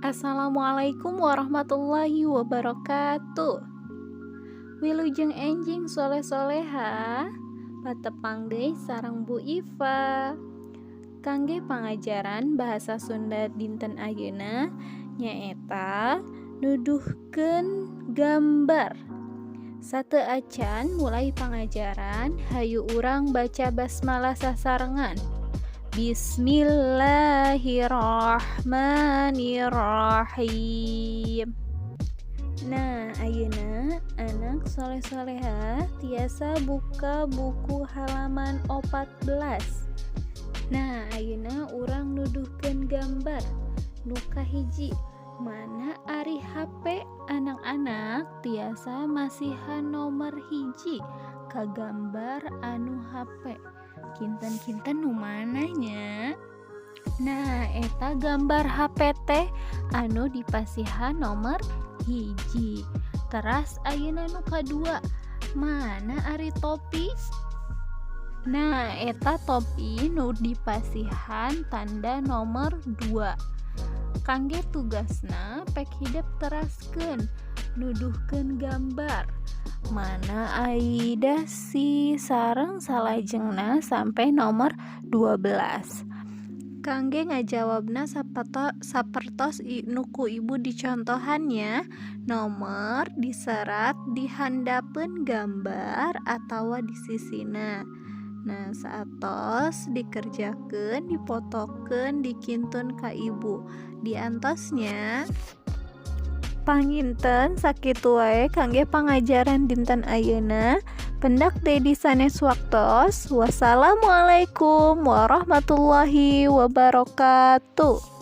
Assalamualaikum warahmatullahi wabarakatuh. Wilujeng enjing soleh soleha, patepang deui sareng Bu Iva. Kangge pangajaran bahasa Sunda dinten ayeuna nyaeta nuduhkeun gambar. Sateuacan mulai pangajaran, hayu urang baca basmalah sasarengan. Bismillahirrahmanirrahim. Nah, ayeuna anak soleh soleha tiasa buka buku halaman 14. Nah, ayeuna urang nuduhkeun gambar. Nu kahiji, mana ari HP? Anak-anak tiasa masihan nomor 1 ka gambar anu HP. Kinten-kinten nu mana nya? Nah, eta gambar HP teh anu dipasihan nomor 1. Teras ayeuna nu kadua, mana ari topi? Nah, eta topi nu dipasihan tanda nomor 2. Kangge tugasna, pek hidep teraskeun nuduhkeun gambar mana ai dasi sareng salajengna sampai nomor 12. Kangge ngajawabna sapertos nu ku Ibu dicontohan nya. Nomor diserat di handapeun gambar atawa di sisina. Nah, saatos dikerjakeun, dipotokeun, dikintun ka Ibu. Diantos nya. Panginten sakitu wae kangge pangajaran dinten ayeuna. Pendak deui di sanes waktos. Wassalamualaikum warahmatullahi wabarakatuh.